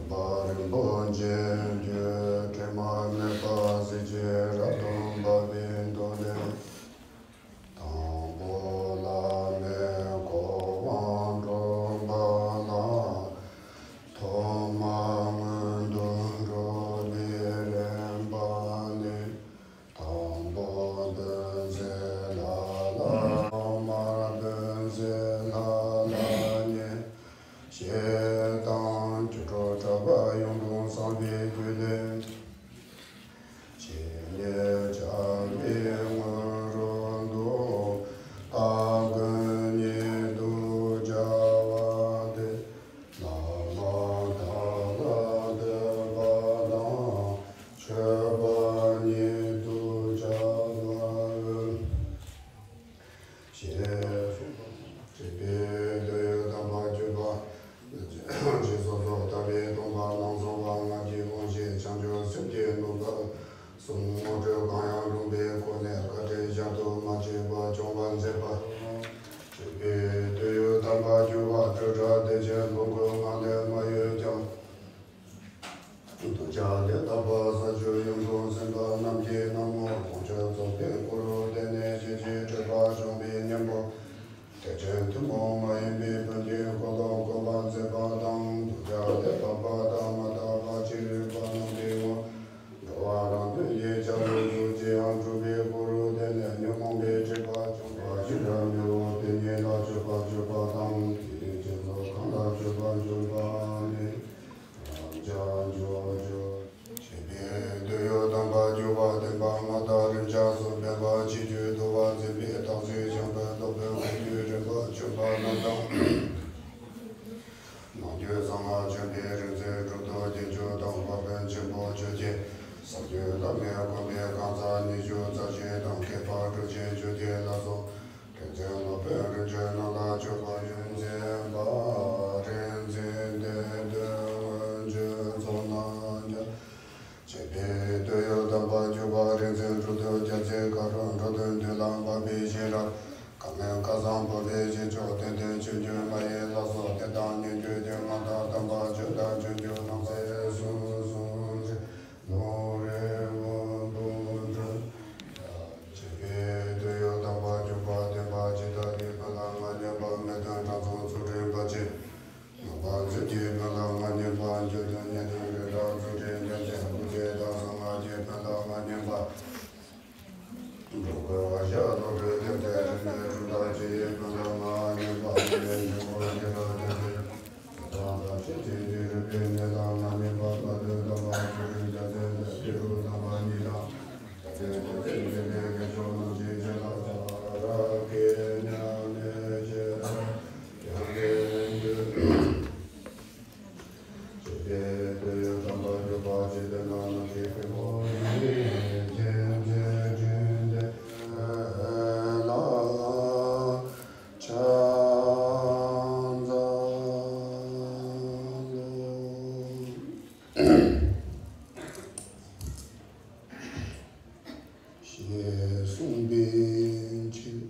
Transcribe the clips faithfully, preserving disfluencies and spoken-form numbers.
པ་རིན་པོ་ཆེ་རྒྱུད་དྲི་མ་མེད་པ་གཟི་བརྗིད་རབ་ཏུ་འབར་བའི་མདོ་ལས། དང་པོ་བླ་མའི་གོ་འཕང་སྒྲུབ་པ་ལ། ཐོག་མར་སྔོན་དུ་འགྲོ་བའི་རིམ་པ་ནི། དང་པོ་བདུན་ཚིགས་ལ་ལ། ཐོག་མར་བདུན་ཚིགས་ལ་ལ་ཉེ། ཞེས་དང་། སྒྱུ་འཕྲུལ་དྲྭ་བ་གཡུང་དྲུང་བསམ་པའི་རྒྱུད་ལས། སྤྲོས་བྲལ་བདེ་ཆེན་ལོངས་སྐུའི་ངང་ལས་མ་གཡོས་ཀྱང་། གདུལ་བྱ་དེ་དག་པ་ས་བཅུ་ཡོངས་སུ་ཟིན་པ་རྣམས་ཀྱིས། ན་མོ་དབང་ཕྱུག་རྫོགས་པའི་སྐུ་རུ་བལྟས་ནས་ཞི་བྱེད་སྤྲོས་པ་བྱུང་བའི་གཉེན་པོ། ཐེག་ཆེན་ཐུན་མོང་མ་ཡིན་པའི་དོན་གྱི་འཁོར་ལོ་བསྐོར་བར་མཛད་པ་དང་། གདུལ་བྱ་དེ་དག་པ་དང་མ་དག་པ་ཅི་རིགས་པ་རྣམས་ཀྱི་ངོར། འགྲོ་བ་རང་དོན་གྱི་བྱ་བའི་རྒྱུ་ཅི་ཡང་གྲུབ་པའི་སྐུ་རུ་བལྟས་ནས་ཉོན་མོངས་པའི་སྒྲིབ་པ་བྱང་བ་ཅི་འདྲ་འབྱུང་བ་དེ་ཉིད་ལ་མཆོད་པ་མཆོད་པ་དང་། དེ་ཡི་སྤྱི་གཙུག་གང་ལ་མཆོད་པ་མཆོད་པ་ནི། རབ་འབྱམས་ཕྱོགས་བཅུ། ཞེས་པས་དོན་ཡོད་དམ་པ་བརྒྱུད་པ་བསྟན་པ་སྔགས་དང་རིམ་བྱས་སུ་ཕན་པ་ཆེ་བརྒྱུད་དུ་བ་འཛིན་པའི་སྟག་གཟིག་ཞང་པོའི་སྟོབས་དང་ལྷ་བརྒྱུད་རིམ་པར་བྱོན་པ་རྣམས་དང་། ནང་བརྒྱུད་གསང་སྔགས་ཆོས་འཕེལ་རིག་འཛིན་གྲུབ་ཐོབ་རྒྱན་སྤྱོད་དང་དཔལ་དཔོན་ཆེན་པོ་ཆོས་རྒྱལ། ཟབ་རྒྱས་བླ་མའི་དགོན་པའི་གང་ཟག་ཉི་ཤུ་རྩ་བཞི་དང་། མཁས་པ་གྲུབ་ཆེན་ཆོས་རྒྱལ་ལ་སོགས་མཁན་ཆེན་སློབ་དཔོན་རིམ་བྱོན་རྣམས་ལ་མཆོད་པ་ཡོངས་འཛིན་པ། རིག་འཛིན་བསྟན་དོན་དངོས་འབྱོན་ཚོགས་རྣམས་ཀྱང་། ཞེས་པས་དོན་ཡོད་དམ་པ་བརྒྱུད་པ་རིག་འཛིན་གྲུབ་ཐོབ་རྒྱལ་མཚན་མཁའ་འགྲོ་འགྲོ་དོན་མདུན་ལ་བབས་པའི་ཤེས་རབ། ཁམས་མེད་མཁའ་བཟང་བུ་ལྷའི་རྗེས་ཆོག་དེ་ལྟར་ཆོས་འབྱུང་མ་ཡིན་ལ་སོགས་དེ་དག་ཉན་ཐོས་ཀྱི་ངག་དང་དམ་པ་ཆོས་དང་ཆོས་འབྱུང་རྣམ་གསལ་གསུང་གསུང་རེ་ལུང་རེ་མངོན་སུམ་དུ། ཞེས་པས་དོན་ཡོད་དམ་པ་བརྒྱུད་པ་བསྟན་པ་ཇི་ལྟ་བའི་དོན་ལ་མ་ཉམས་པ་མི་ལྡན་གྲངས་ཚང་ཚུལ་ཁྲིམས་པ་ཆེ། ནང་པ་མཛོད་ཀྱི་དོན་ལ་མ་ཉམས་པ། འགྱུར་དོན་ཉན་ཐོས་རེ་དང་ཚུལ་ཁྲིམས་ཉམས་ཆག་ཀུན་བྱེད་དང་གསང་སྔགས་ཀྱི་དོན་ལ་མ་ཉམས་པ། འགྲོ་ཀུན་བག་ཆགས་ལོག་པའི་དོན་དེ་རིག་པའི་གྲུབ་མཐའ་ཆོས་ཀྱི་དོན་ལ་མ་ཉམས་པ། མི་ལེན་འབྱུང་པོ་ཉེ་རབས་དོན་དེ་དོན་དམ་ཆོས་ཀྱི་ནི་རིག་པའི་གནས་ལ་མ་ཉམས་པ། ལ་དོན་དམ་པ་ཆོས་རིག་རྒྱལ་མཚན་ལས་ཕྱི་རུ་དམ་པ་ཉིད་དང་། ལ་དོན་དམ་ཆོས་ཀྱི་ནི་དགེ་སྦྱོར་རྣམས་ཀྱི་རྒྱུད་ལ་ཕྱག་རྒྱ་ཉམས་ལེན་བྱེད། ཡང་དགེ་འདུན། ཞེས་པས་དོན་ཡོད་དམ་པ་བརྒྱུད་པ་ཇི་ལྟར་ན་ནམ་མཁའི་མཁའ་འགྲོ་ཡི་རྒྱལ་མཚན་བསྐྲུན་ཏེ་ལ་ཕྱག་འཚལ་ལོ། ཞེས་གསུངས་པའི་ཕྱིར།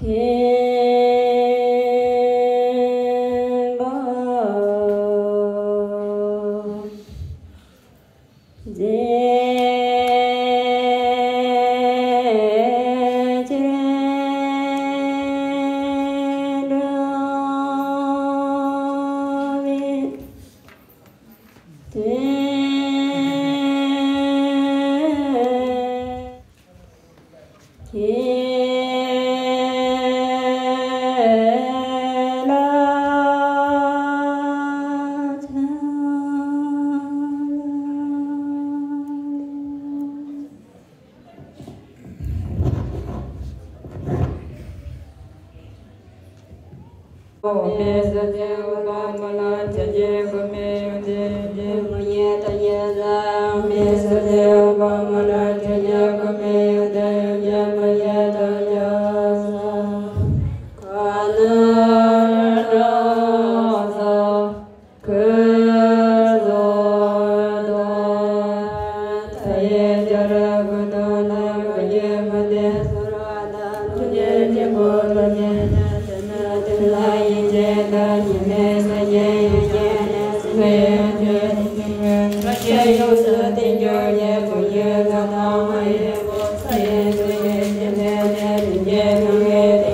མཁན་པོ་རྗེ་ཅན་འགྲོ་བའི་དོན། ཁྱེད་ལ་ཕྱག་འཚལ་ལོ། ཨོཾ་སྭསྟི། ཨོཾ་བྷ་མ་ལ་ཇ་ཇེ་ཀུ་མེ་ཡོན་ཏེ་ཡོན་ཏེ་མ་ཡེ་ཏ་ཡེ་ས། ཨོཾ་སྭསྟི། ཨོཾ་བྷ་མ་ལ་ཇ་ཇེ་ཀུ་མེ་ཡོན་ཏེ་ཡོན་ཏེ་མ་ཡེ་ཏ་ཡེ་ས། ག་ན་ཌ་ས། ཀུ་ཟོ་ཏོ། ཐ་ཡེ་ཇ་ར་ཀུ་ཏོ་ན་ག་ཡེ་མ་ཏེ་སོ་ར་ད་ལུ་ཇེ་ཇེ་ཀོ་ཏོ་ཇེ་ན་ཏེ་ན་ཏེ་ལ་ཡེ་ཇེ་ད་ཉི་མེ་ས་ཇེ་ཡེ་ཇེ་ནེ་སི་མེ་ཡེ་ཇེ་ནི་མེ་ས་ཇེ་ཡོ་ས་ཏེ་ཇོ་ཇེ་ཀུ་ཡེ་ད་ན་མ་ཡེ་ཀོ་ས་ཡེ་ཏེ་ཡེ་ཇེ་ནེ་ཏེ་ཏེ་ཇེ་ན་མེ་ཏེ་ཇེ།